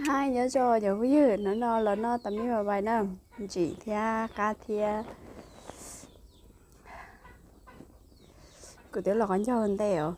Hais nyob zoo cov phooj ywg, hnub no los noj tas mib vai vais na, ntsim thiab qab thiab. Kuv twb los qhov ncauj ntej os.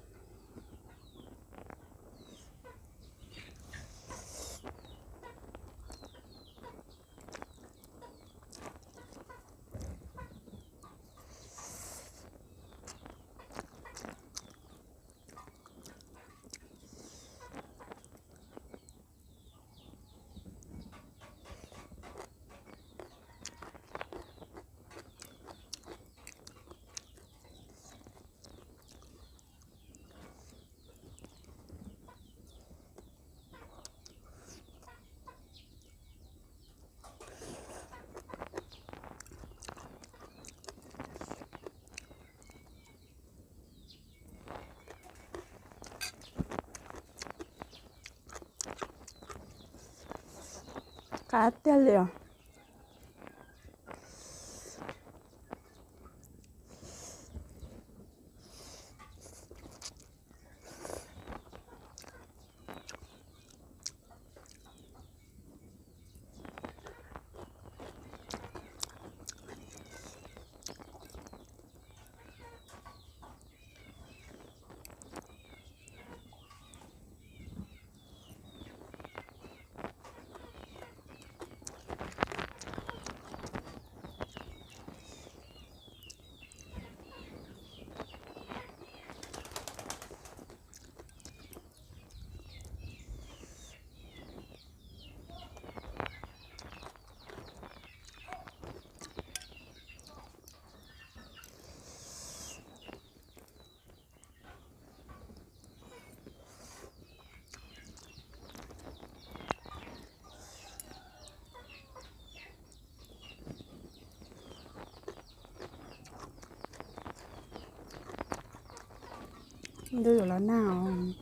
Qab tiag li os. Ntuj yuav los nag os.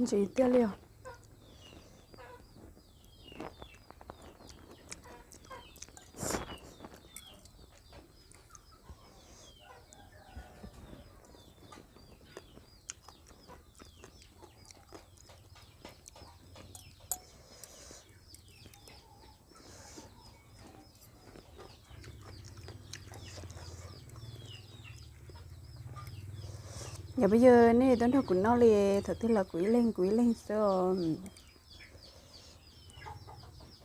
Ntsim tiag li os. Yog peb yog nej tuaj nrog kuv noj li, thaum twg los kuv ib leeg kuv ib leeg xwb.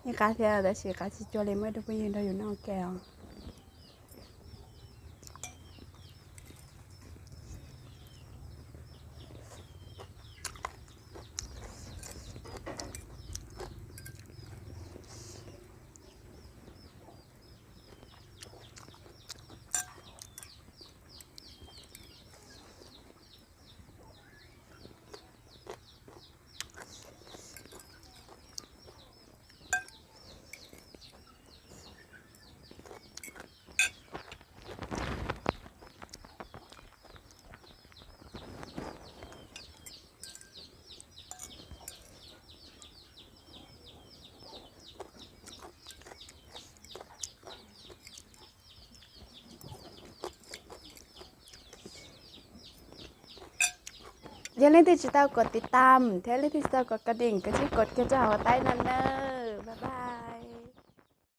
Ib qab thiab tab sis qab tsis cuag li, muaj ib tug phooj ywg nrog yus noj ua ke os. Yog leej twg tsis tau kov tiv tam thiab leej twg tsis tau kov ka ding, koj tsij kov kiag rau hauv taib no na.